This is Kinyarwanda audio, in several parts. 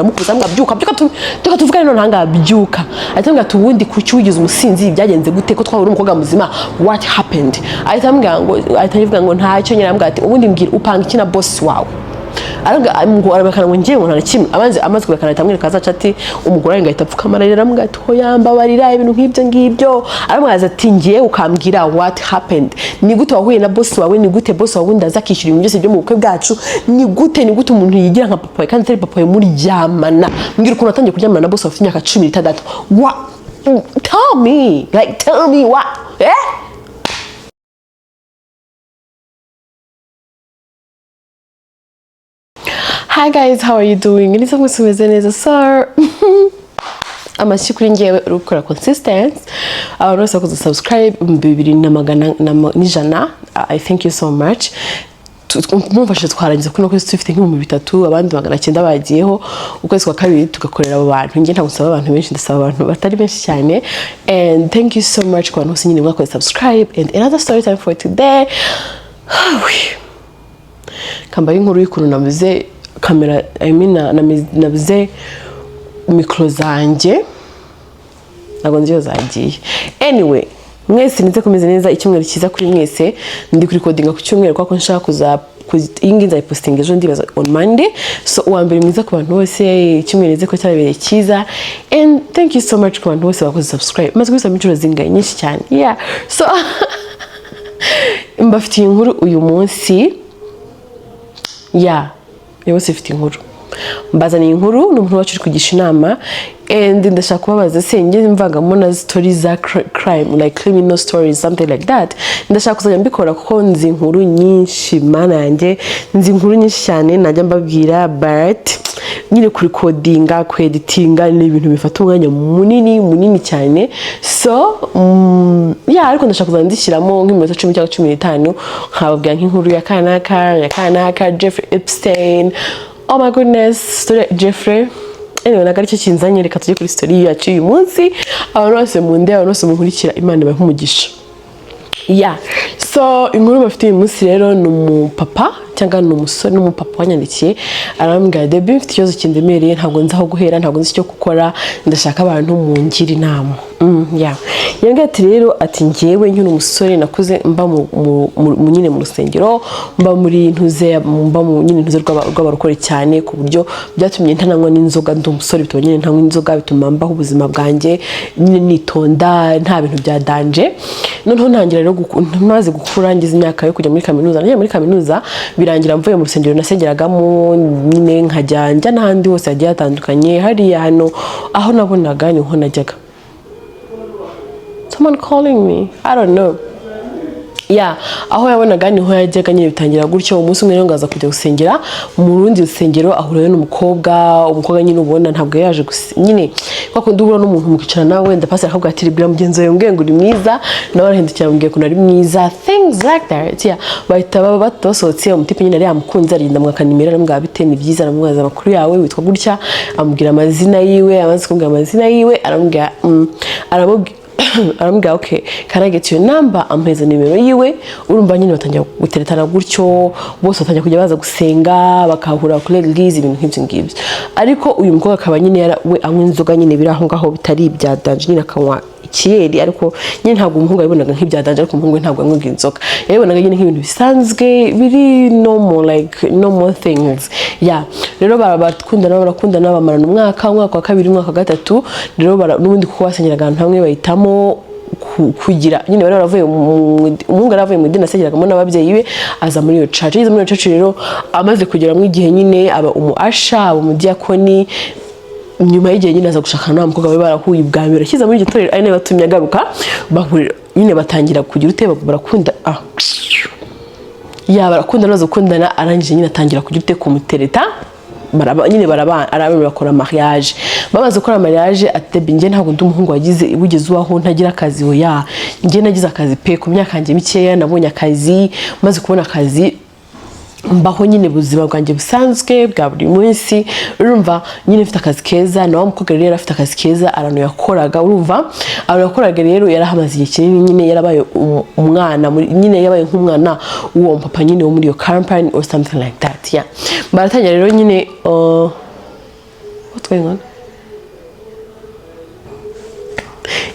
Aramukuza, amubwira: "Byuka, byuka, byuka tuvugane none ahangaha, byuka." Ahita amubwira ati: "Ubundi kuki wigize umusinzi? Byagenze gute ko twahura umukobwa muzima? What happened?" Ahita amubwira ngo, ahita avuga ngo ntacyo nyine. Aramubwira ati: "Ubundi mbwira, upanga iki na boss wawe?" Aravuga ngo, arabakana ngo ngiye ngo nta na kimwe. Abanze amaze kubakana, ahita amwereka azaca ati umugore we, ngo ahita apfukama ararira, aramubwira ati: "Hoya, mbabarira," ibintu nk'ibyo ngibyo. Aramubwira ati: "Ngiye ukambwira what happened. Ni gute wahuye na boss wawe? Ni gute boss wawe wundi aza akishyura ibintu byose byo mu bukwe bwacu? Ni gute umuntu yigira nka papa we kandi atari papa we muryamana? Mbwira ukuntu watangiye kuryamana na boss wawe ufite imyaka 16. What? Tell me, like, tell me what, eh?" Hi guys, how are you doing? Nizere mwese mumeze neza. So, amashyi kuri ngewe uri gukora consistency. Abantu bose bakoze subscribe, 2100 n'ijana. I thank you so much. Mumfashe twarangiza kuno kwezi dufite nk'3000, abandi 900 bagiyeho. Ukwezi kwa kabiri tugakorera abo bantu. Njye ntabwo nsaba abantu benshi, ndasaba abantu batari benshi cyane. And thank you so much ku bantu bose nyine mwakoze subscribe. And another story time for today. Kambaye inkuru y'ukuntu nabuze kamera, I mean, nabuze mikoro zanjye, ntabwo nzi iyo zagiye. Anyway, mwese nize kumeze neza. Icyumweru cyiza kuri mwese. Ndi kurikodinga ku cyumweru kuko nshaka kuza iyi ngiyi nzayipostinga ejo, ndibaza on Monday. So uwa mbere mwiza ku bantu bose. Icyumweru nize ko cyabereye cyiza. And thank you so much ku bantu bose bakoze subscribe. Maze kubisaba inshuro zingahe? Nyinshi cyane. Yeah, so mbafitiye inkuru uyu munsi. Yeah, uyu munsi mfite inkuru, mbazaniye inkuru. Ni umuntu wacu uri kugisha inama. And ndashaka kubabaza se, njye mvangamo na stories za crime, like criminal stories, something like that. Ndashaka kuzajya mbikora kuko nzi inkuru nyinshi. Mana yanjye, nzi inkuru nyinshi cyane najya mbabwira, but nyine kurikodinga, kweditinga ni ibintu bifata umwanya munini munini cyane. So yeah, ariko ndashaka kuzajya ndishyiramo nk'iminota 10 cyangwa 15, nkababwira nk'inkuru ya kanaka, ya kanaka, Jeffrey Epstein. Oh my goodness, story ya Jeffrey. Anyway, ntabwo aricyo kinzanye. Reka tujye kuri story yacu uyu munsi. Abantu bose munde, abantu bose munkurikira, Imana ibahe umugisha. Yeah, so inkuru bafite uyu munsi rero ni umupapa cyangwa ni umusore n'umupapa wanyandikiye, arambwira: "Debi, mfite ikibazo kindemereye, ntabwo nzi aho guhera, ntabwo nzi icyo gukora, ndashaka abantu mungira inama." Yeah. Yambwiye ati rero, ati: "Njyewe nkiri umusore nakuze mba nyine mu rusengero, mba muri ntuze, mba mu nyine ntuze rw'abarokore cyane, ku buryo byatumye ntananywa n'inzoga ndi umusore, bituma nyine ntanywa inzoga, bituma mbaho ubuzima bwanjye nyine nitonda, nta bintu bya danger. Noneho ntangira rero maze gukura, ngize imyaka yo kujya muri kaminuza, nagiye muri kaminuza, birangira mvuye mu rusengero nasengeragamo nyine, nkajya njya n'ahandi hose hagiye hatandukanye hariya hano, aho nabonaga niho najyaga." Someone calling me, I don't know. Yeah, aho yabonaga niho yajyaga nyine, bitangira gutyo. Umunsi umwe rero ngo aza kujya gusengera mu rundi rusengero, ahurayo n'umukobwa. Umukobwa nyine ubona ntabwo yaje nyine kwa kundi uhura n'umuntu mukicara nawe, wenda pastor akakubwira ati: "Bwira mugenzi wawe mbwiye ngo uri mwiza," nawe arahindukira, amubwiye ko ari mwiza, things like that. Yeah, bahita baba basohotse, umutipe nyine yari yamukunze, aragenda amwaka nimero, aramubwira: "Bite, ni byiza?" Aramubaza amakuru yawe, witwa gutya, amubwira amazina yiwe. Amaze kumubwira amazina yiwe, aramubwira aramubwira: "Okay, can I get your number?" Amuheza nimero yiwe. Urumva nyine batangira guteretana gutyo, bose batangira kujya baza gusenga, bakahura kuri église, ibintu nk'ibyo ngibyo. Ariko uyu mukobwa akaba nyine we anywa inzoga nyine biri aho ngaho, bitari ibya danger nyine, akanywa ikiyeri, ariko nyine ntabwo umuhungu yabibonaga nk'ibya danger. Ariko umuhungu we ntabwo yanywaga inzoga, yabibonaga nyine nk'ibintu bisanzwe, biri normal, like normal things. Yeah, rero barakundana, barakundana, bamarana umwaka, umwaka wa kabiri, umwaka wa gatatu. Rero n'ubundi kuko basengeraga ahantu hamwe, bahitamo kugira nyine bari baravuye umuhungu yari avuye mu idini asengeragamo n'ababyeyi be, aza muri iyo church. Ageze muri iyo church rero, amaze kugeramo igihe nyine, aba umu usher, aba umudiyakoni. Nyuma y'igihe nyine aza gushakana na wa mukobwa bari barahuye ubwa mbere ashyize muri iryo torero, ari nawe watumye agaruka. Bahurira nyine, batangira kugira ute, barakunda. Ah, ya, barakundana. Baza gukundana, arangije nyine atangira kugira ute, kumutereta. Baraba nyine barabana, arabana, bakora mariage. Bamaze gukora mariage, ati: "Njye ntabwo ndi umuhungu wagize wigeze ubaho ntagira akazi. Oya, njye nagize akazi pe. Ku myaka yanjye mikeya nabonye akazi. Maze kubona akazi, mbaho nyine ubuzima bwanjye busanzwe bwa buri munsi." Urumva nyine mfite akazi keza, nawe mukobwa rero yari afite akazi keza ahantu yakoraga. Urumva ahantu yakoraga rero yarahamaze igihe kinini nyine, yarabaye umwana nyine yabaye nk'umwana w'uwo papa nyine wo muri iyo company or something like that. Yeah, baratangira rero nyine. What's going on?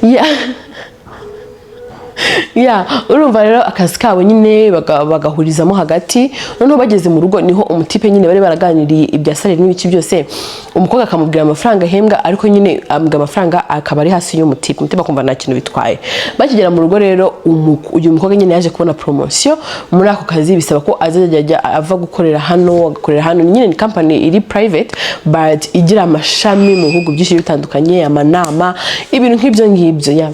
Yeah. Yeah, urumva rero akazi kabo nyine bagahurizamo hagati. Noneho bageze mu rugo niho umutipe nyine bari baraganiriye ibya salary n'ibiki byose, umukobwa akamubwira amafaranga ahembwa, ariko nyine amubwira amafaranga akaba ari hasi y'umutipe, umutipe akumva nta kintu bitwaye. Bakigera mu rugo rero, uyu mukobwa nyine yaje kubona promotion muri ako kazi, bisaba ko azajya ajya ava gukorera hano agakorera hano. Nyine ni company iri private but igira amashami mu bihugu byinshi bitandukanye, amanama, ibintu nk'ibyo ngibyo. Yeah.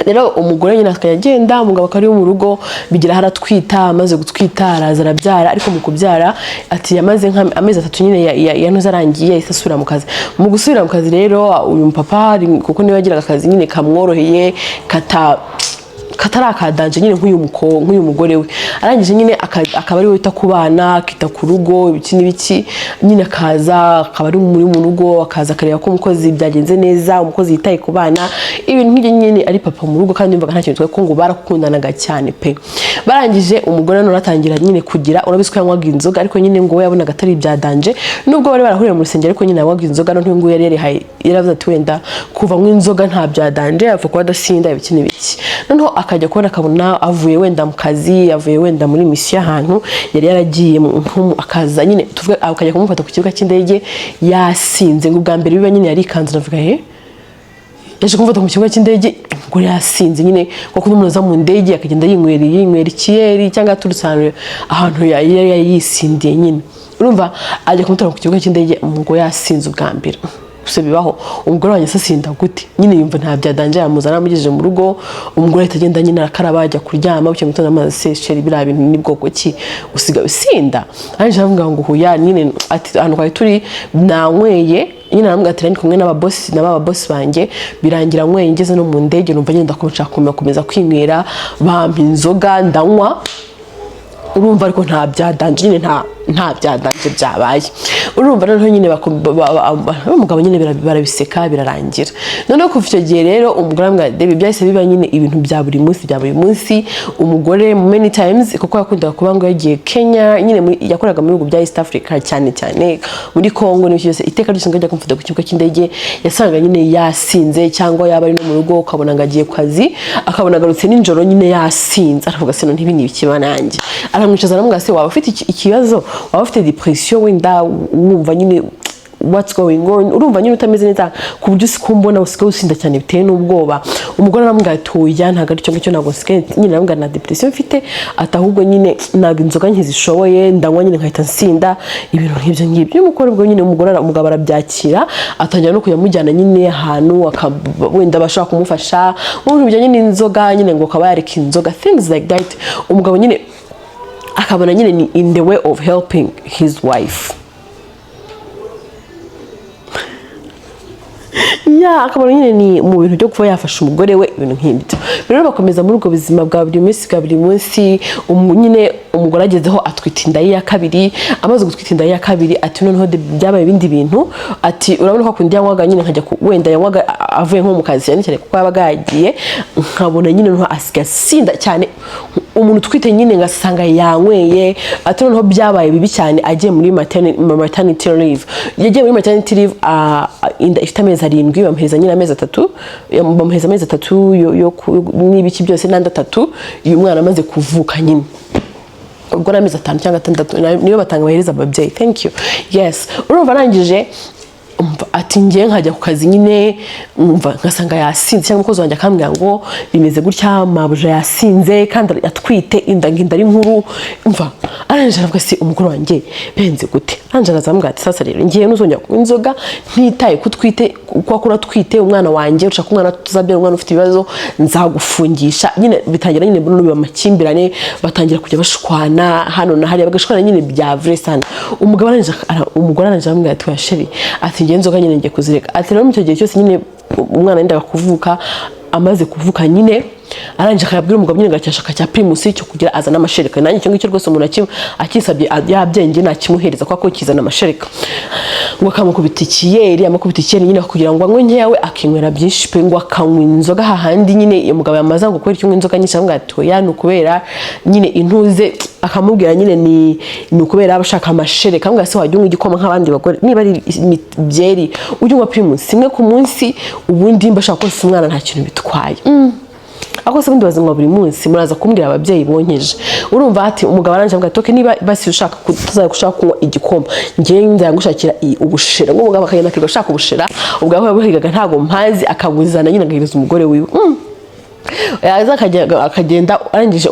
Rero umugore nyine akajya agenda, umugabo akaba ari mu rugo, bigira aho aratwita. Amaze gutwita araza arabyara, ariko mu kubyara ati yamaze amezi 3 nyine yanoze arangiye, yahise asubira mu kazi. Mu gusubira mu kazi rero, uyu mupapa kuko niwe yagiraga akazi nyine kamworoheye, katari akadanje nyine nk'uyu mugore we, arangije nyine akaba ari we wita ku bana, akita ku rugo, ibiki n'ibiki nyine, akaza akaba ari muri mu rugo, akaza akareba ko umukozi byagenze neza, umukozi yitaye ku bana, ibintu nk'ibyo nyine, ari papa mu rugo. Kandi yumvaga nta kintu bitwaye, ko ngo barakundanaga cyane pe. Barangije umugore none atangira nyine kugira, urabizi ko yanywaga inzoga, ariko nyine ngo we yabonaga atari ibya danger, nubwo bari barahuriye mu rusengero, ariko nyine yanywaga inzoga. Noneho nguyu yari yarihaye, yaravuze ati wenda kuva anywa inzoga nta bya danger, yapfa kuba adasinda, ibiki n'ibiki. Noneho akajya kubona akabona avuye wenda mu kazi, avuye wenda muri mission ahantu yari yaragiye, akaza nyine, tuvuge akajya kumufata ku kibuga cy'indege yasinze. Ngo ubwa mbere biba nyine yarikanze, aravuga he yaje kumufata mu kibuga cy'indege ngo yasinze nyine, kuko umuntu aza mu ndege akagenda yinywera ikiyeri cyangwa aturutse ahantu yari yisindiye nyine. Urumva ajya kumutora ku kibuga cy'indege ngo yasinze ubwa mbere. Gusa bibaho, umugore wanjye se asinda gute? Nyine yumva nta bya danger, yamuzana amugejeje mu rugo, umugore ahita agenda nyine arakaraba, ajya kuryama. Bukeye mu gitondo amazi, se chéri, biriya bintu ni bwoko ki usigaye usinda? Arangije aravuga ngo huya nyine, ati ahantu twari turi nanyweye nyine. Aramubwira ati ndi kumwe n'ababosi na ba bosi banjye, birangira nyweye, ngeze no mu ndege numva ngenda nshaka gukomeza kwinywera, bampa inzoga ndanywa. Urumva ariko nta bya danger nyine, nta bya danger byabaye. Urumva noneho nyine umugabo nyine barabiseka birarangira. Noneho kuva icyo gihe rero umugore aramubwira ati, byahise biba nyine ibintu bya buri munsi, bya buri munsi. Umugore many times, kuko yakundaga kuba ngo yagiye Kenya nyine, yakoraga mu bihugu bya East Africa, cyane cyane muri Congo n'ibiki byose, iteka ryose ngo ajya kumufata ku kibuga cy'indege yasanga nyine yasinze, cyangwa yaba ari no mu rugo ukabona ngo agiye ku kazi, akabona agarutse nijoro nyine yasinze. Aravuga se none ibi ni ibikiba nanjye? Aramwicaza aramubwira, se waba ufite ikibazo, waba ufite depression, wenda wumva nyine what's going on, urumva nyine utameze neza ku buryo usi kumbona usigaye usinda cyane bitewe n'ubwoba? Umugore aramubwira ati oya, ntabwo ari cyo ngicyo, ntabwo nsigaye nyine, aramubwira nta depression mfite, ati ahubwo nyine ntabwo inzoga nkizishoboye, ndanywa nyine nkahita nsinda, ibintu nk'ibyo ngibyo. Umugore ubwo nyine umugabo arabyakira, atangira no kujya amujyana nyine ahantu wenda bashobora kumufasha mu bintu bijyanye n'inzoga nyine, ngo akaba yareka inzoga, things like that. Umugabo nyine akabona nyine ni in the way of helping his wife. Ya akabona nyine ni mu bintu byo kuba yafasha umugore we, ibintu nk'ibyo. Rero bakomeza muri ubwo buzima bwa buri munsi, bwa buri munsi. Nyine umugore agezeho atwita inda ye ya kabiri. Amaze gutwita inda ye ya kabiri, ati noneho byabaye ibindi bintu. Ati urabona ko akundi yanywaga nyine nkajya wenda yanywaga avuye nko mu kazi cyane cyane kuko yabaga yagiye, nkabona nyine noneho asigaye asinda cyane, umuntu utwite nyine ngasanga yanyweye. Ati noneho byabaye bibi cyane agiye muri maternity leave. Yagiye muri maternity leave inda ifite amezi 7, bamuhereza nyine amezi 3, bamuhereza amezi 3 n'ibiki byose n'andi 3 uyu mwana amaze kuvuka nyine, ubwo ni amezi 5 cyangwa 6 niyo batanga bahereza ababyeyi. Thank you. Yes. Urumva arangije umva ati ngiye nkajya ku kazi nyine, umva ngasanga yasinze, cyangwa umukozi wanjye akambwira ngo bimeze gutya, mabuja yasinze kandi atwite inda, ngo inda ari nkuru. Umva arangije aravuga se umugore wanjye benze gute? Arangije araza aramubwira ati sasa rero ngiye ntuzongera kunywa inzoga ntitaye ko utwite, kuko uratwite umwana wanjye, ushaka umwana tuzabyara umwana ufite ibibazo, nzagufungisha. Nyine bitangira nyine biba amakimbirane, batangira kujya bashwana hano na hariya, bagashwana nyine bya vrai sana. Umugore arangije aramubwira ati oya chéri, ati ngiye inzoga nyine ngiye kuzireka. Ati rero mu icyo gihe cyose nyine umwana yendaga kuvuka, amaze kuvuka nyine Arangije akabwira umugabo nyine ngo aracyashaka cya Primus cyo kugira azana amashereka. Nanjye icyo ngicyo rwose, umuntu akisabye yabyenge nakimuhereza kuko kizana amashereka. Ngo akamukubita ikiyeri, amukubita ikiyeri nyine kugira ngo anywe nkeya, we akinywera byinshi pe. Ngo akanywa inzoga hahandi nyine umugabo yamaze ngo kubera icyo unywa inzoga nyinshi, aramubwira ati: "Oya, ni ukubera nyine intuze." Akamubwira nyine ni ukubera aba ashaka amashereka. Akamubwira: "Se wajya unywa igikoma nk'abandi bagore? Niba ari byeri, ujye unywa Primus imwe ku munsi, ubundi nimba ashaka konsa umwana nta kintu bitwaye." Ariko se ubundi bazinywa buri munsi? Muraza kumbwira ababyeyi bonkeje. Urumva, ati umugabo arangije avuga ati: "Okay, niba basi ushaka tuzajya ushaka kunywa igikoma, njyewe nzagushakira ubushera." Ngo umugabo akagenda akiga ashaka ubushera, ubwo aho yabuhigaga ntabwo mpazi, akabuzana nyine agahereza umugore wiwe. Yaza akagenda arangije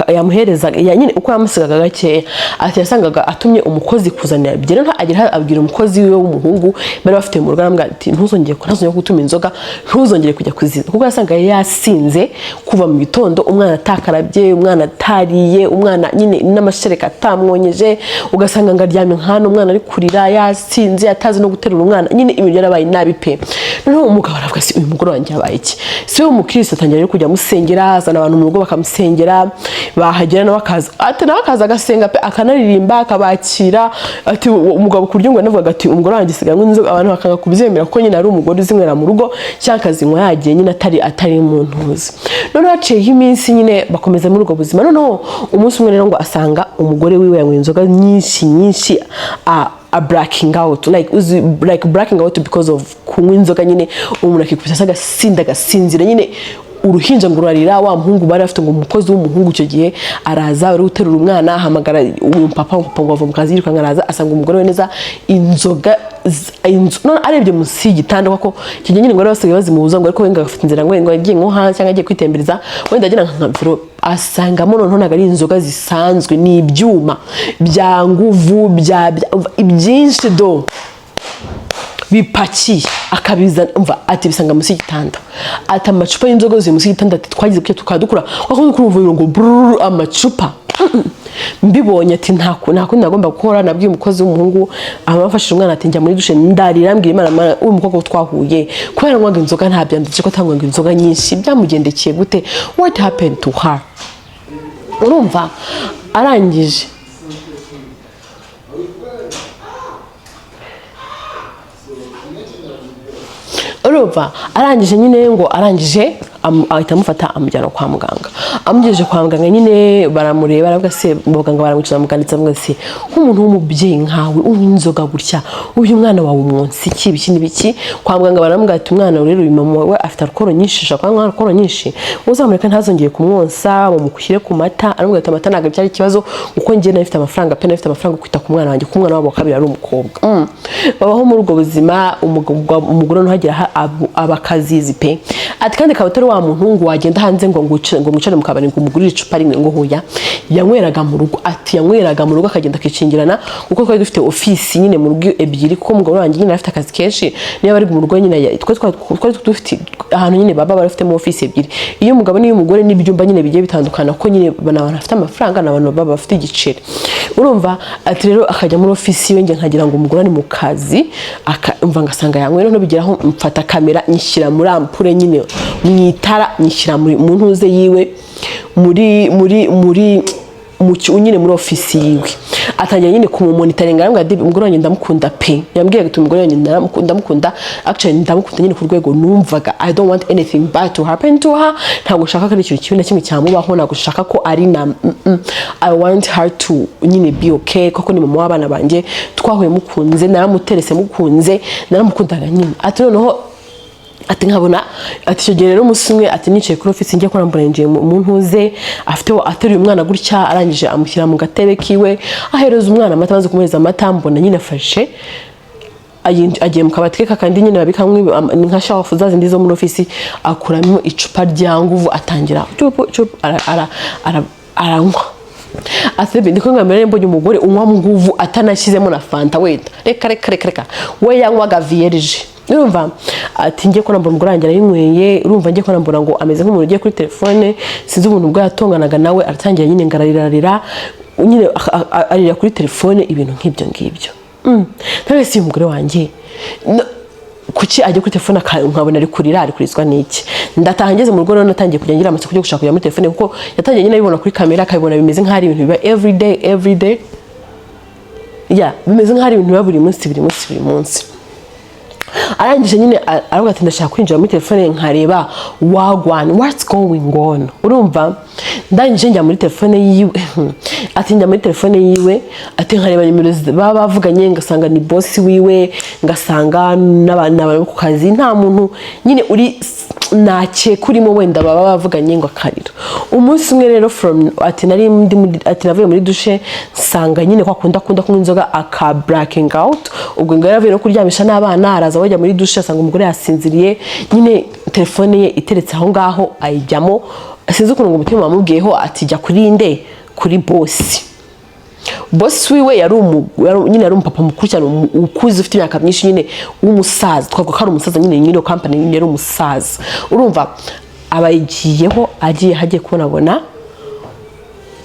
yamuhereza nyine uko yamusigaga gakeya. Ati yasangaga atumye umukozi kuzanira ebyiri, noneho agera abwira umukozi wiwe w'umuhungu bari bafite mu rugo, aramubwira ati: Ntuzongere gutuma inzoga, ntuzongere kujya kuziza." Kuko yasangaga yasinze kuva mu gitondo, umwana atakarabye, umwana atariye, umwana nyine n'amashereka atamwonyeje, ugasanga ngo aryamye nk'hano, umwana ari kurira, yasinze, atazi no guterura umwana nyine, ibintu yarabaye nabi pe. Noneho umugabo aravuga: "Si uyu mugore wanjye yabaye iki?" Si we umukristo, atangira rero kujya amusengera, azana abantu mu rugo bakamusengera, bahagera nawe akaza, ati nawe akaza agasenga pe, akanaririmba, akabakira. Ati umugabo ku buryo ngo yanavugaga ati: "Umugore wanjye asigaye anywa inzoga," abantu bakanga kubyemera kuko nyine ari umugore uzinywera mu rugo cyangwa akazinywa yagiye nyine atari mu ntuzi. Noneho haciyeho iminsi nyine, bakomeza muri ubwo buzima. Noneho umunsi umwe rero ngo asanga umugore wiwe yanyweye inzoga nyinshi nyinshi, a blacking out, like uzi, like blacking out because of kunywa inzoga nyine, umuntu akikubita hasi agasinda, agasinzira nyine, uruhinja ngo rurarira. Wa muhungu bari bafite, ngo umukozi w'umuhungu icyo gihe araza, ari guterura umwana, ahamagara uyu papa. Papa ngo ava mu kazi yirukanka, araza asanga umugore we neza inzoga none arebye munsi y'igitanda, kuko icyo gihe nyine ngo bari basigaye bazimubuza, ngo ariko wenda agafite inzira ngo yagiye nko hanze cyangwa agiye kwitembereza, wenda agira nka mviro, asangamo noneho ntabwo ari inzoga zisanzwe, ni ibyuma bya nguvu ibyinshi do bipakiye, akabizana. Umva, ati bisanga munsi y'igitanda, ati amacupa y'inzoga yuzuye munsi y'igitanda. Ati twagize gutya tukadukura wakundi kurumva ngo brrr, amacupa. Mbibonye, ati nta kundi nagomba gukora, nabwiye umukozi w'umuhungu amafashije umwana, ati njya muri douche ndarira, mbwira Imana: "Mana, uyu mukobwa twahuye kubera nywaga inzoga, ntabyanditse ko atanywaga inzoga nyinshi, byamugendekeye gute? What happened to her?" Urumva, arangije urumva arangije nyine ngo arangije ahita amufata amujyana kwa muganga. Amugejeje kwa muganga nyine baramureba, baravuga se, abaganga baramwicaza, bamuganiriza, bavuga se: "Nk'umuntu w'umubyeyi nkawe unywa inzoga gutya, uyu mwana wawe umwonsa iki, ibiki n'ibiki?" Kwa muganga baramubwira ati: "Umwana rero, uyu mama we afite alcool nyinshi, ashobora kunywa alcool nyinshi, uzamureka ntazongere kumwonsa, mumushyire ku mata." Aramubwira ati: "Amata ntabwo byari ikibazo, kuko njye nari mfite amafaranga pe, nari mfite amafaranga yo kwita ku mwana wanjye," kuko umwana wabo wa kabiri ari umukobwa. Babaho muri ubwo buzima. Umugore noneho agera aba akazizi pe. Ati kandi akaba atari wa muntu ngo wagenda hanze ngo mwicare mu kabari ngo umugurire icupa rimwe, ngo hoya, yanyweraga mu rugo. Ati yanyweraga mu rugo, akagenda akikingirana, kuko twari dufite ofisi nyine mu rugo ebyiri, kuko umugabo wanjye nyine afite akazi kenshi, niyo bari mu rugo nyine twari dufite ahantu nyine baba bafitemo ofisi ebyiri, iy'umugabo n'iy'umugore, n'ibyumba nyine bigiye bitandukana, kuko nyine ni abantu bafite amafaranga, ni abantu baba bafite igiceri. Urumva, ati rero akajya muri ofisi iwe, njye nkagira ngo umugore ari mu kazi, umva ngasanga yanyweye. Noneho bigeraho mfata kamera nyishyira muri ampoule nyine mu itara, nyishyira mu ntuze yiwe, muri nyine muri ofisi yiwe, atangira nyine kumumonitoringa. Arambwira ati: "Umugore wanjye ndamukunda pe." Yambwiye ati: "Umugore wanjye ndamukunda, actually ndamukunda nyine ku rwego numvaga I don't want anything bad to happen to her. Ntabwo nshaka ko ari ikintu kibi na kimwe cyamubaho, ntabwo nshaka ko ari na I want her to nyine be okay, kuko ni mama w'abana banjye, twahuye mukunze, naramuterese mukunze, naramukundaga nyine." Ati noneho ati nkabona, ati icyo gihe rero umunsi umwe, ati nicaye kuri ofisi njye kubona mbona yinjiye mu ntuze, afite ateruye umwana gutya, arangije amushyira mu gatebe kiwe, ahereza umwana amata. Amaze kumuhereza amata, mbona nyine afashe agiye mu kabati ke kakandi nyine babikamo ni nka shelf za zindi zo muri ofisi, akuramo icupa rya nguvu, atangira cupu cupu aranywa. Ati ndiko nkamera mbonye umugore unywa nguvu atanashyizemo na Fanta wenda, reka reka reka reka, we yanywaga vierge. Urumva, ati njye ko nambona umugore wanjye arayinyweye. Urumva, njye ko nambona ngo ameze nk'umuntu ugiye kuri telefone, sinzi umuntu ubwo yatonganaga nawe, aratangira nyine ngo ararirarira nyine, arira kuri telefone, ibintu nk'ibyo ngibyo. Ntawe si umugore wanjye. Kuki ajya kuri telefone nkabona ari kurira? Ari kurizwa n'iki? Ndataha, ngeze mu rugo rero, natangiye kujya ngira amatsiko yo gushaka kujya muri telefone, kuko yatangiye nyine abibona kuri kamera, akabibona bimeze nk'aho ari ibintu biba everyday, everyday. Ya, bimeze nk'aho ari ibintu biba buri munsi, buri munsi, buri munsi. Arangije nyine aravuga ati: "Ndashaka kwinjira muri telefone nkareba wagwan, what's going on." Urumva, ndangije njya muri telefone yiwe. Ati: "Njya muri telefone yiwe," ati, "nkareba nimero baba bavuganye, ngasanga ni boss wiwe, ngasanga n'abantu bo ku kazi, nta muntu nyine uri nakeka urimo wenda baba bavuganye ngo akarira." Umunsi umwe rero from ati nari ndi muri, ati navuye muri douche, nsanga nyine kwa kundi akunda kunywa inzoga aka blacking out. Ubwo ngo yaravuye no kuryamisha n'abana, araza bajya muri douche, asanga umugore yasinziriye nyine, telefone ye iteretse aho ngaho, ayijyamo. Sinzi ukuntu ngo umutima wamubwiyeho ati: "Jya kuri nde? Kuri boss." Boss wiwe yari nyine yari umupapa mukuru cyane, ukuze, ufite imyaka myinshi nyine, w'umusaza. Twavuga ko ari umusaza nyine, nyine company nyine yari umusaza. Urumva, abayigiyeho, agiye hagiye kubonabona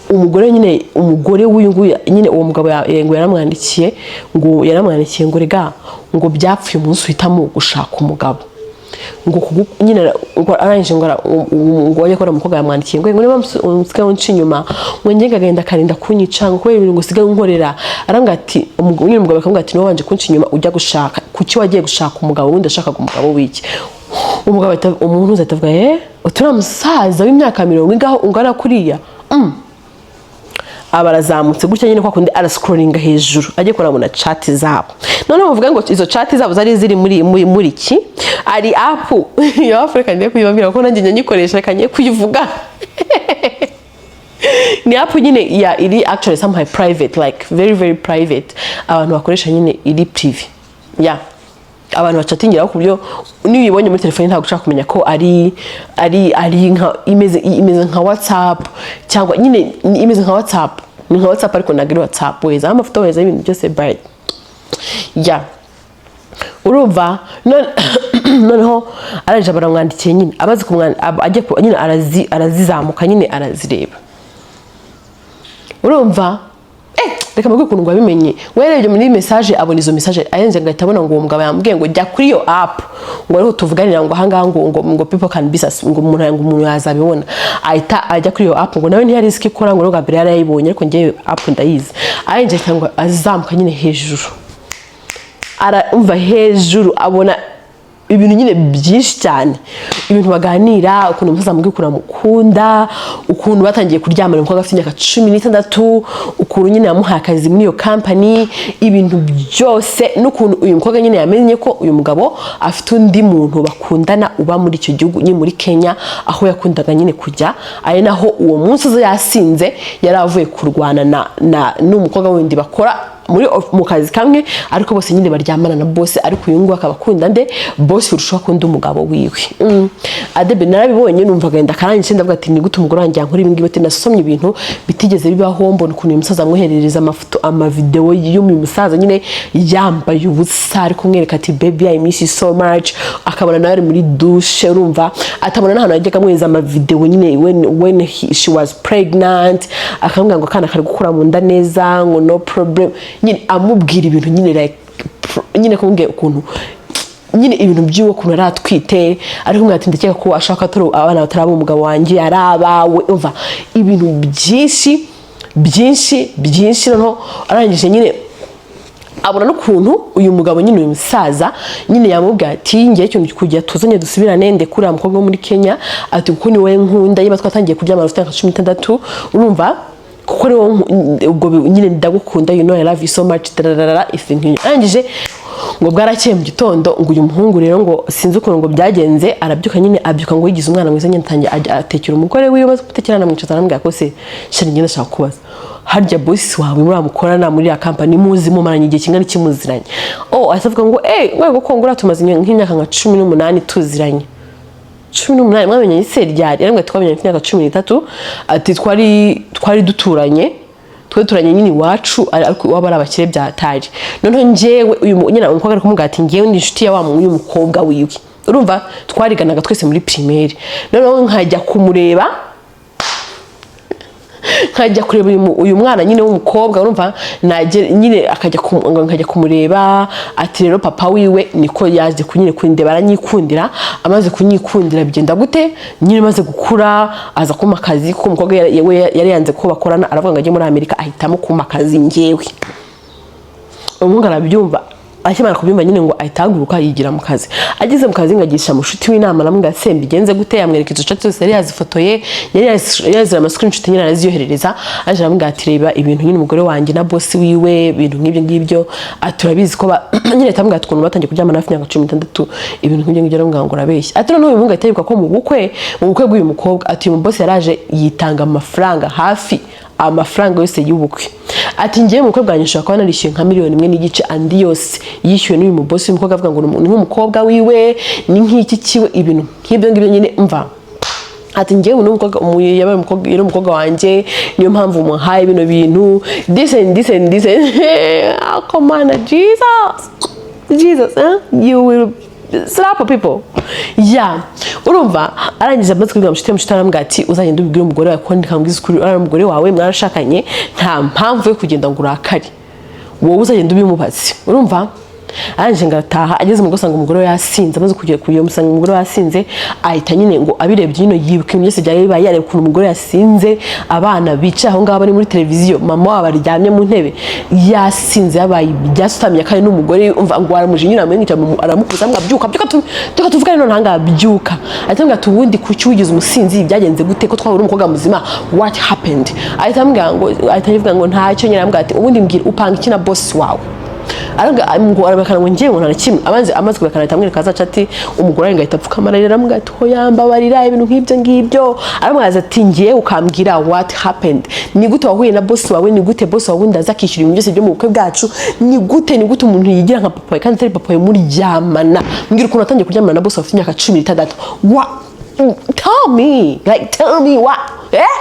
umugore nyine, umugore w'uyu nguyu nyine. Uwo mugabo ngo yaramwandikiye, ngo yaramwandikiye ngo: "Rega," ngo, "byapfuye umunsi uhitamo gushaka umugabo," ngo nyine ngo arangije ngo ngo wajya kubona umukobwa yamwandikiye ngo niba usigaye unca inyuma, ngo njye ngagenda akarinda kunyica, ngo kubera ibintu ngo usigaye unkorera. Arambwira ati nyine umugabo akamubwira ati: "Niwe wabanje kunca inyuma ujya gushaka. Kuki wagiye gushaka umugabo wundi? Ashakaga umugabo w'iki?" Umugabo umuntu ahita avuga: "Eh, uturiya musaza w'imyaka 40 ingaho ungana kuriya." Aba arazamutse gutya nyine, kwa kundi arascrollinga hejuru, agiye kurabona chat zabo. Noneho bavuga ngo izo chat zabo zari ziri muri iki, ari app. Iyo app reka ngiye kuyibabwira, kuko nanjye njya nyikoresha. Reka ngiye kuyivuga. Ni app nyine ya iri actually somehow private, like very very private, abantu bakoresha nyine, iri privé ya abantu bachatingiraho, ku buryo niyo uyibonye muri telefone ntabwo ushaka kumenya ko ari nka imeze nka WhatsApp, cyangwa nyine imeze nka WhatsApp. Ni nka WhatsApp, ariko ntabwo ari WhatsApp. Wezaho amafoto, wezaho ibintu byose, but ya urumva, noneho arangije baramwandikiye nyine, amaze kumwandikira ajya nyine arazizamuka nyine, arazireba. Urumva, reka mbabwire ukuntu ngo wabimenye. We yarebye muri message, abona izo message, arenze ngo ahita abona ngo uwo mugabo yamubwiye ngo: "Jya kuri iyo app," ngo ariho tuvuganira, ngo ahangaha ngo people can be ngo umuntu yazabibona. Ahita ajya kuri iyo app. Ngo nawe ntiyari izi ko ikora, ngo n'ubwa mbere yarayibonye, ariko njyewe app ndayizi. Arangije ahita ngo azamuka nyine hejuru, arumva hejuru abona ibintu nyine byinshi cyane, ibintu baganira, ukuntu umusaza amubwira ukuntu amukunda, ukuntu batangiye kuryamana umukobwa afite imyaka 16, ukuntu nyine yamuhaye akazi muri iyo company, ibintu byose, n'ukuntu uyu mukobwa nyine yamenye ko uyu mugabo afite undi muntu bakundana uba muri icyo gihugu nyine, muri Kenya, aho yakundaga nyine kujya, ari naho uwo munsi uza yasinze, yari avuye kurwana na n'umukobwa wundi bakora mu kazi kamwe, ariko bose nyine baryamana na boss. Ariko uyu nguyu akaba akunda nde? Boss urushaho akunda umugabo wiwe. Adebe narabibonye, numva agahinda karangije. Ndavuga ati: "Ni gute umugore wanjye yankora ibi ngibi?" Ati: "Nasomye ibintu bitigeze bibaho, mbona ukuntu uyu musaza amwoherereza amafoto, amavidewo y'uyu musaza nyine yambaye ubusa, ari kumwereka ati: 'Baby, I miss you so much.' Akabona nawe ari muri douche." Urumva, atabona n'ahantu yajyaga amwohereza amavidewo nyine when she was pregnant, akamubwira ngo akana kari gukura mu nda neza, ngo no problem nyine, amubwira ibintu nyine like nyine kumubwira ukuntu nyine ibintu by'uwo ukuntu yari atwite, ariko umwe ati: "Ndakeka ko ashaka atari abana bataraba umugabo wanjye, ari abawe." Umva, ibintu byinshi byinshi byinshi. Noneho arangije nyine abona n'ukuntu uyu mugabo nyine, uyu musaza nyine, yamubwiye ati: "Ngiye ikintu kugira tuzanye dusubirane, ndekure uriya mukobwa wo muri Kenya," ati, "kuko ni wowe nkunda, niba twatangiye kuryamana ufite nka 16, urumva, kuko ni wowe ubwo nyine ndagukunda, you know I love you so much," dararara, ifi nk'iyo. Arangije ngo bwarakeye mu gitondo, ngo uyu muhungu rero, ngo sinzi ukuntu ngo byagenze, arabyuka nyine, abyuka ngo yigize umwana mwiza nyine, atangiye atekera umugore wiwe. Amaze gutekera, anamwicaza, aramubwira ko: "Se chérie, ngenda ndashaka kubaza, harya boss wawe muri mukorana muri ya company muzi, mumaranye igihe kingana iki muziranye?" Oh, ahita avuga ngo: "Eh, wewe ko ngura tumaze nk'imyaka nka 18 tuziranye." 18? Mwamenye ise ryari? Yarambwira ati: "Twamenye mfite imyaka 13." Ati: Twari duturanye, twari turanye nyine iwacu, ariko iwabo ari abakire byatari. Noneho njyewe uyu nyine umukobwa ari kumubwira ati: 'Njyewe ndi inshuti ya wa uyu mukobwa wiwe, urumva twariganaga twese muri primaire, noneho nkajya kumureba." Nkajya kureba uyu mwana nyine w'umukobwa, urumva, nyine nkajya kumureba. Ati rero papa wiwe niko yaje nyine kundeba, aranyikundira. Amaze kunyikundira bigenda gute? Nyine maze gukura aza kumpa akazi, kuko umukobwa we yari yanze ko bakorana, aravuga ngo ajye muri Amerika, ahitamo kumpa akazi njyewe. Umuhungu arabyumva. Akimara kubyumva nyine ngo ahita ahaguruka yigira mu kazi. Ageze mu kazi ngo agisha mushuti w'inama, aramubwira ati: "Mbigenze gute?" Yamwereka izo chat zose yari yazifotoye, yari yazira ama screenshot nyine, araziyoherereza. Aje aramubwira ati: "Reba ibintu nyine umugore wanjye na boss wiwe, ibintu nk'ibyo ngibyo." Ati: "Urabizi ko nyine," ahita ati ukuntu batangiye kuryamana hafi imyaka 16, ibintu nk'ibyo ngibyo. Aramubwira ngo: "Urabeshya." Ati noneho uyu muhungu ahita yibuka ko mu bukwe bw'uyu mukobwa, ati uyu boss yaraje yitanga amafaranga, hafi amafaranga yose y'ubukwe. Ati ngewe mu bukwe bwanjye nshobora kuba narishyuye nka miliyoni 1.5, andi yose yishyuwe n'uyu mubosi. W'umukobwa avuga ngo ni nk'umukobwa wiwe, ni nk'iki kiwe, ibintu nk'ibyo ngibyo nyine. Mva, ati ngewe n'umukobwa yabaye umukobwa, yari umukobwa wanjye, niyo mpamvu muhaye bino bintu, this and this and this and oh, come on, Jesus, Jesus, eh? You will slap people. Yeah, urumva, arangije amaze kubwira mushuti we, mushuti aramubwira ati: "Uzagenda ubibwire umugore wawe ko ndikambwiza ukuri, uriya umugore wawe mwarashakanye, nta mpamvu yo kugenda ngo urakare, wowe uzagenda ubimubaze." Urumva, arangije ngo arataha. Ageze mu rugo asanga umugore we yasinze. Amaze kugera kujya musanga umugore we yasinze, ahita nyine ngo abirebye nyine yibuka ibintu byose byari bibaye, yareba ukuntu umugore yasinze, abana bicaye aho ngaho bari muri televiziyo, mama wabo aryamye mu ntebe yasinze, yabaye ibyasutamye kandi n'umugore. Umva, ngo aramujinyura, aramwica, aramukuza, aramubwira: "Byuka, byuka, byuka tuvugane none ahangaha, byuka." Ahita amubwira ati: "Ubundi kuki wigize umusinzi? Byagenze gute ko twahura umukobwa muzima? What happened?" Ahita amubwira ngo, ahita avuga ngo ntacyo nyine. Aramubwira ati: "Ubundi mbwira, upanga iki na boss wawe?" Aravuga ngo, arabakana ngo ngiye ngo nta na kimwe. Abanze amaze kubakana, ahita amwereka azaca. Ati umugore ngo ahita apfukama ararira, aramubwira ati: "Hoya, mbabarira," ibintu nk'ibyo ngibyo. Aramubwira ati: "Ngiye ukambwira what happened, ni gute wahuye na boss wawe? Ni gute boss wawe wundi aza akishyura ibintu byose byo mu bukwe bwacu? Ni gute umuntu yigira nka papa wawe kandi atari papa wawe muryamana? Mbwira ukuntu watangiye kuryamana na boss wawe ufite imyaka 16. What? Tell me, like, tell me what, eh?"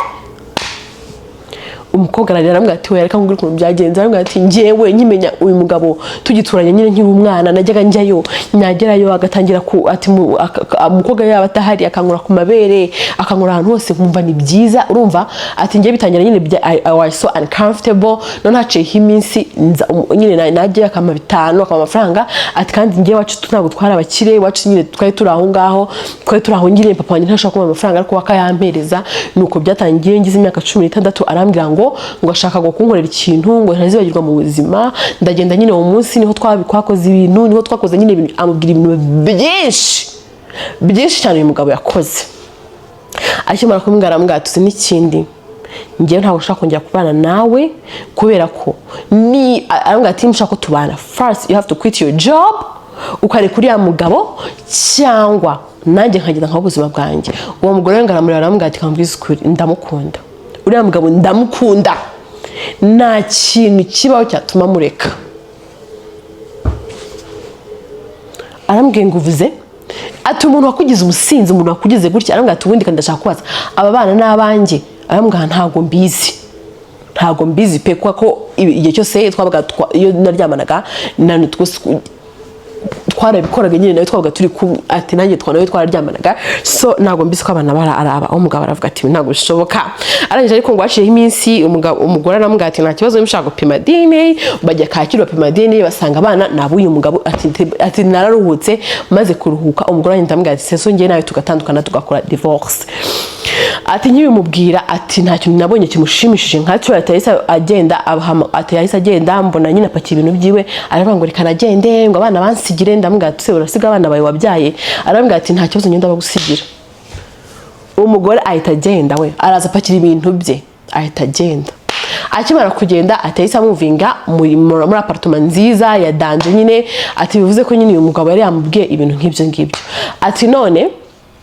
Umukobwa ararira, aramubwira ati: "Oya, reka nkubwire ukuntu byagenze." Aramubwira ati: "Njyewe nkimenya uyu mugabo, tugituranye nyine nkiri umwana, najyaga njyayo, nagerayo agatangira ku ati umukobwa yaba atahari akankora ku mabere, akankora ahantu hose, nkumva ni byiza." Urumva, ati njyewe bitangira nyine I was so uncomfortable. None haciyeho iminsi nyine najyayo akampa 5, akampa amafaranga. Ati kandi njyewe iwacu ntabwo twari abakire, iwacu nyine twari turi aho ngaho, twari turi aho nyine, papa wanjye ntashobora kumpa amafaranga ariko we akayampereza. Nuko byatangiye ngize imyaka 16, arambwira ngo ashaka ngo kunkorera ikintu ngo ntazibagirwa mu buzima. Ndagenda nyine, uwo munsi niho twakoze ibintu, niho twakoze nyine ibintu." Amubwira ibintu byinshi byinshi cyane uyu mugabo yakoze. Akimara kumubwira, aramubwira ati: "Uzi n'ikindi? Njyewe ntabwo nshaka kongera kubana nawe kubera ko ni," aramubwira ati, "niba ushaka ko tubana, first you have to quit your job, ukareka uriya mugabo, cyangwa nanjye nkagenda nkaho ubuzima bwanjye." Uwo mugore we ngo aramureba, aramubwira ati: "Kambwiza ukuri, ndamukunda uriya mugabo, ndamukunda, nta kintu kibaho cyatuma mureka." Arambwiye ngo uvuze ati umuntu wakugize umusinzi, umuntu wakugize gutya. Arambwira ati: "Ubundi kandi ndashaka kubaza, aba bana ni abanjye?" Arambwira: "Ntabwo mbizi, ntabwo mbizi pe, kuko igihe cyose twabaga iyo naryamanaga na twese twarabikoraga nyine, nawe twabaga turi kumwe." Ati nanjye nawe twararyamanaga, so ntabwo mbizi ko abana bara araba. Aho umugabo aravuga ati: "Ntabwo bishoboka." Arangije ariko ngo haciyeho iminsi, umugabo, umugore aramubwira ati: "Nta kibazo, niba ushaka gupima DNA." Bajya Kacyiru bapima DNA, basanga abana ni ab'uyu mugabo. Ati nararuhutse. Maze kuruhuka, umugore wanjye ndamubwira ati: "Seso njye nawe tugatandukana, tugakora divorce." Ati nkibimubwira, ati nta kintu nabonye kimushimishije nkacyo. Ati yahise agenda ati yahise agenda, mbona nyine apakiye ibintu byiwe, aravuga ngo reka nagende, ngo abana bansigire. Ndamubwira ati: "Se urasiga abana bawe wabyaye?" Arambwira ati: "Nta kibazo, ngenda bagusigira." Umugore ahita agenda, we araza apakira ibintu bye, ahita agenda. Akimara kugenda, ati yahise amuvinga muri appartement nziza ya danger nyine. Ati bivuze ko nyine uyu mugabo yari yamubwiye ibintu nk'ibyo ngibyo. Ati none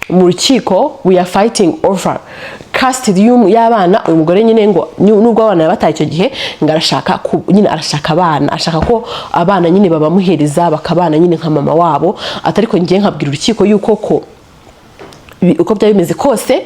mu rukiko we are fighting over custody y'abana. Uyu mugore nyine ngo nubwo abana yabataye icyo gihe, ngo arashaka nyine arashaka abana, ashaka ko abana nyine babamuhereza bakabana nyine nka mama wabo. Ati ariko ngiye nkabwira urukiko yuko ko uko byaba bimeze kose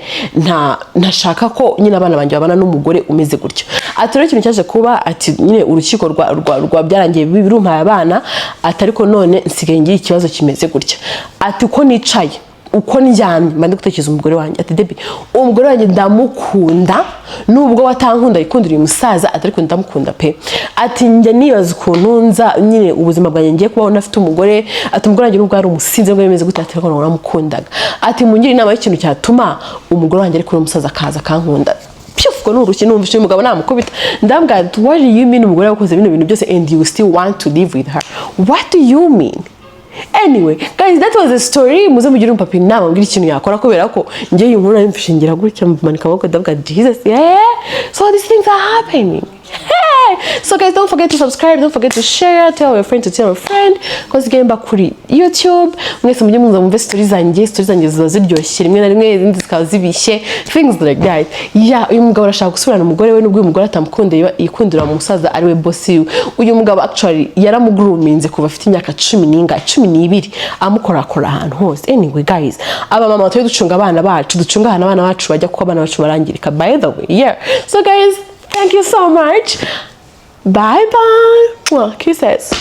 ntashaka ko nyine abana banjye babana n'umugore umeze gutyo. Ati rero ikintu cyaje kuba, ati nyine urukiko rwa byarangiye birumpaye abana. Ati ariko none nsigaye ngira ikibazo kimeze gutya. Ati uko nicaye Uko ndyamye mba ndi gutekereza umugore wanjye. Ati: "Debi, umugore wanjye ndamukunda nubwo watankunda, yikundira uyu musaza." Ati: "Ariko ndamukunda pe." Ati: "Njya nibaza ukuntu nza nyine ubuzima bwanjye ngiye kubaho ntafite umugore." Ati: "Umugore wanjye nubwo ari umusinzi, nubwo bimeze gute," ati, "ariko naramukundaga." Ati: "Mungire inama y'ikintu cyatuma umugore wanjye ariko umusaza akaza akankunda." Pyuf, ubwo ni urushyi. Numvise uyu mugabo namukubita. Ndambwira ati: "What do you mean umugore yakoze bino bintu byose and you still want to live with her? What do you mean?" Anyway guys, that was a story. Muze mugire umupapa inama, mbwira ikintu yakora, kubera ko njye iyi nkuru nari ngira gutya, manika amaboko, ndavuga: "Jesus, yeah, so these things are happening." Hey! So guys, don't forget to subscribe, don't forget to share, tell your friend to tell a friend, cause gemba kuri YouTube. Mwese mujye muza mumve story zanjye. Story zanjye ziba ziryoshye rimwe na rimwe, izindi zikaba zibishye, things like that. Yeah, uyu mugabo arashaka gusubirana umugore we nubwo uyu mugore atamukunda, yikundira mu musaza ari we boss wiwe. Uyu mugabo actually yaramugroominze kuva afite imyaka cumi n'inga, 12, amukorakora ahantu hose. Anyway guys, abamama tujye ducunga abana bacu, ducunga ahantu abana bacu bajya, kuko abana bacu barangirika, by the way. Yeah, so guys, thank you so much. Bye bye. Mwah, kisses.